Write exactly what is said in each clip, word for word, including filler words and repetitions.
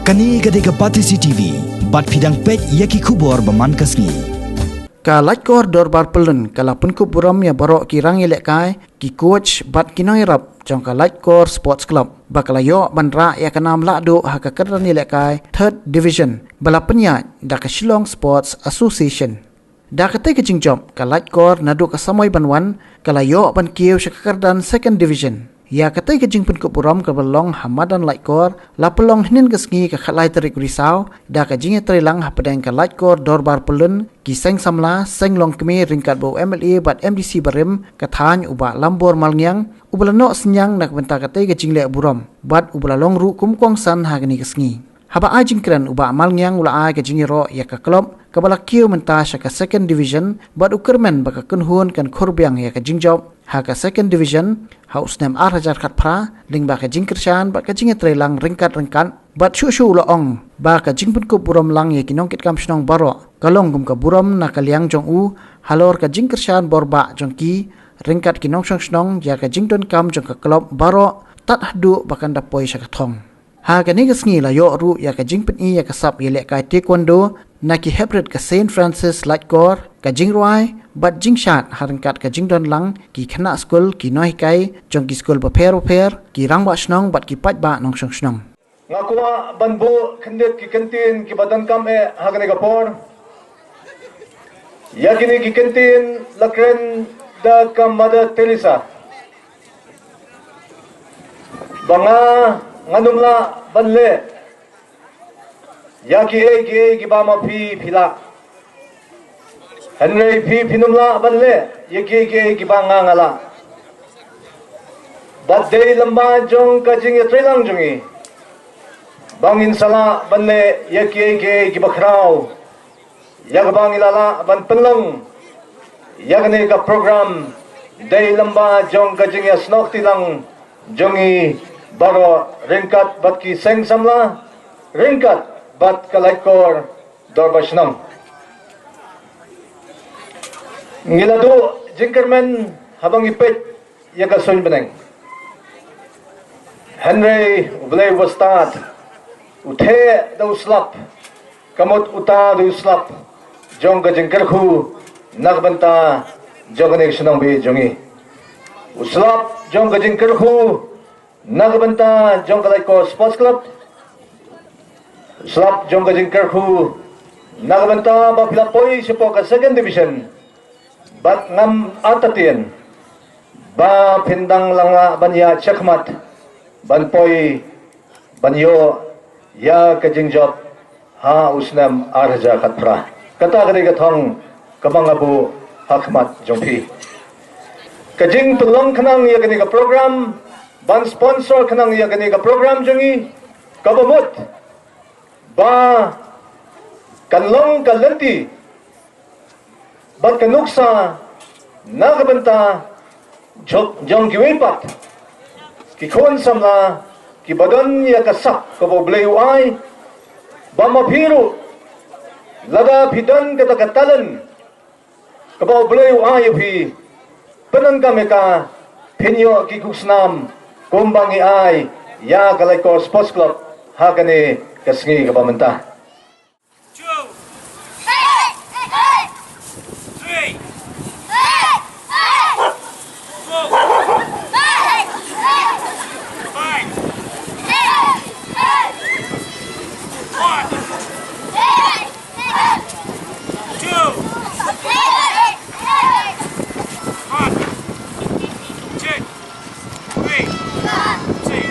Kane ka dei ka Batesi T V, bad phi dang peit ïa ki khubor ba man ka sngi. Ka Laitkor Dorbar Pyllun ka la pynkup burom ïa baroh ki rang ïalehkai, ki coach bad ki nongïarap jong ka Laitkor Sports Club ba ka la ïoh ban rah ïa ka nam lahduh ha ka kyrdan ïalehkai Third Division ba la pynïaid da ka Shillong Sports Association. Da katei ka jingjop ka Laitkor naduh ka samoi ban wan ka la ïoh ban kiew sha ka kyrdan Second Division. Ïa katei ka jingpynkup burom kaba long ha madan Laitkor la pynlong hynnin ka sngi ka khatlai tarik Risaw da ka jingïatreilang hapdeng ka Laitkor Dorbar Pyllun, ki seng samla, seng longkmie ryngkat bad u M L A bad M D C barim ka thaiñ u Bah Lambor Malngiang, uba la noh synñiang na ka bynta katei ka jingleh burom bad uba la long ruh kum u kongsan ha kane ka sngi. Haba ai jingkren u Bah Malngiang u la ai ka jingïaroh ïa ka club kaba la kiew mynta sha ka Second Division bad u kyrmen ba ka kynhun kan khur biang ïa ka jingjop ha ka Second Division ha u snem ar hajar khatphra lyngba ka jingkyrshan bad ka jingïatreilang ryngkat ryngkat bad shuh shuh u la ong ba ka jingpynkup burom lang ïa ki nongkitkam shnong baroh ka long kum ka burom na ka liang jong u halor ka jingkyrshan bor bha jong ki ryngkat ki nongshong shnong ïa ka jingdonkam jong ka club baroh tad haduh ba kan da poi sha ka thong. Ha kane ka sngi la ïoh ruh ïa ka jingpyni ïa ka sap ïalehkai taekwondo na ki heprit ka Saint Francis Laitkor, ka jingrwai bad jingshad ha ryngkat ka jingdon lang ki khynnah skul, ki nonghikai jong ki skul bapher bapher, ki rangbah shnong bad ki paidbah nongshong shnong. Nga kwah ban buh khyndiat ki kyntien kiba donkam eh ha kane ka por. Ïa kine ki kyntien la kren da ka Mother Teresa. Ba nga ngan ym lah ban leh ïa kiei kiei kiba ma phi phi lah. Hynrei phi phin ym lah ban leh ïa kiei kiei kiba nga nga lah. Bad dei lyngba jong ka jingïatreilang jong ngi ba ngin sa lah ban leh ïa kiei kiei kiba khraw. Ïa kaba ngi la lah ban pynlong ïa kane ka program dei lyngba jong ka jingïasnoh kti lang jong ngi baroh ryngkat bad ki seng samla, ryngkat bad ka Laitkor Dorbar Shnong. Ngi la duh jingkyrmen haba ngi peit ïa ka suiñ bneng. Hynrei U Blei uba stad u theh da u slap, ka mut uta da u slap jong ka jingkyrkhu na ka bynta jong kane ka shnong ba ïeit jong ngi. U slap jong ka jingkyrkhu na ka bynta jong ka Laitkor Sports Club. U slap jong ka jingkyrkhu na ka bynta ba phi la poi shapoh ka Second Division. Bad ngam artatien ba phin dang lah ban ïaid shakhmat ban poi ban ïoh ïa ka jingjop ha u snem ar hajar khatphra. Kata ka dei ka thong kaba nga buh ha khmat jong phi. Ka jingpynlong khnang ïa kane ka program, ban sponsor khnang ïa kane ka program jong ngi, kaba mut ba kan long ka lynti bad ka nuksa na ka bynta jong, jong kiwei pat ki khun samla kiba don ïa ka sap kaba U Blei u ai, ba ma phi ruh lada phi don kata ka talent kaba U Blei u ai ïa phi, pyndonkam ïa ka, phin ïoh ki khusnam kumba ngi ai ïa ka Laitkor Sports Club ha kane ka sngi kaba mynta. Two. Three. Four. Five. One. Two. One. Check. Three. Check.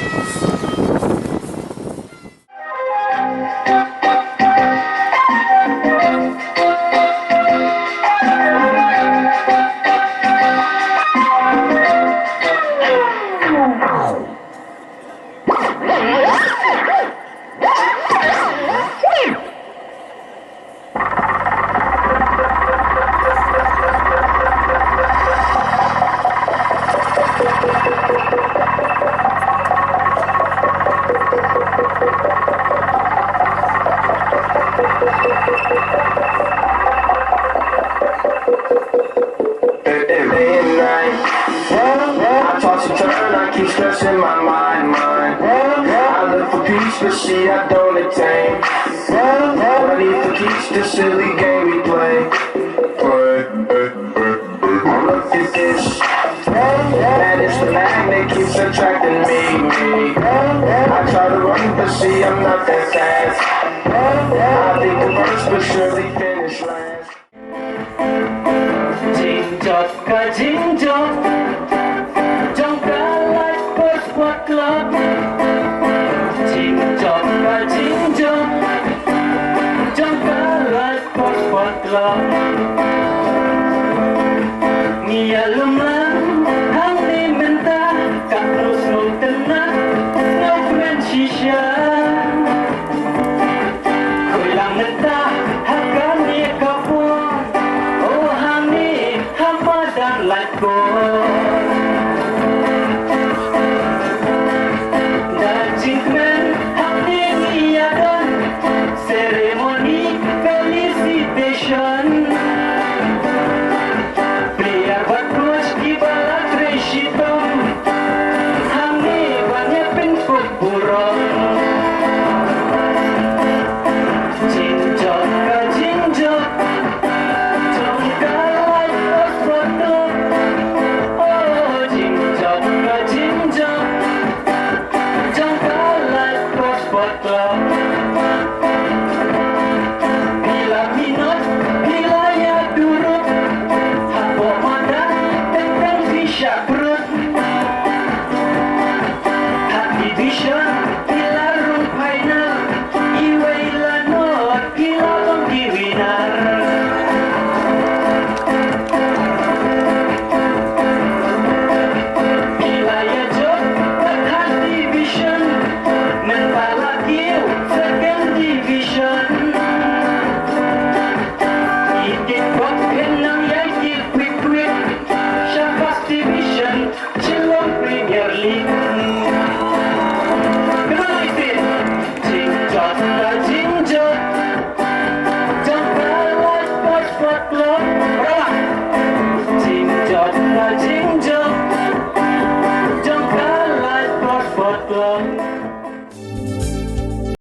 I don't attain. What I need to teach the silly game we play. Play. Look at this. That is the magnet keeps attracting me. Me. I try to run, but see, I'm not that fast. I think I'm first, but surely finish last. Jingjop ka jingjop jong ka light post, post clock. Jingjop ka jingjop jong ka light post, post clock. Ngi ïa lum lang hangne mynta, ka sngew tynnat, sngewkmen shisha. Khuid lang mynta ha kane ka por, oh hangne ha madan Laitkor. Da jingkmen hangne ngi ïa don ceremony felicitation. Player bad coach kiba la trei shitom hangne ban ïa pynkup burom. Jingjop ka jingjop jong ka light post, post clock. Oh, jingjop ka jingjop jong ka light post, post clock.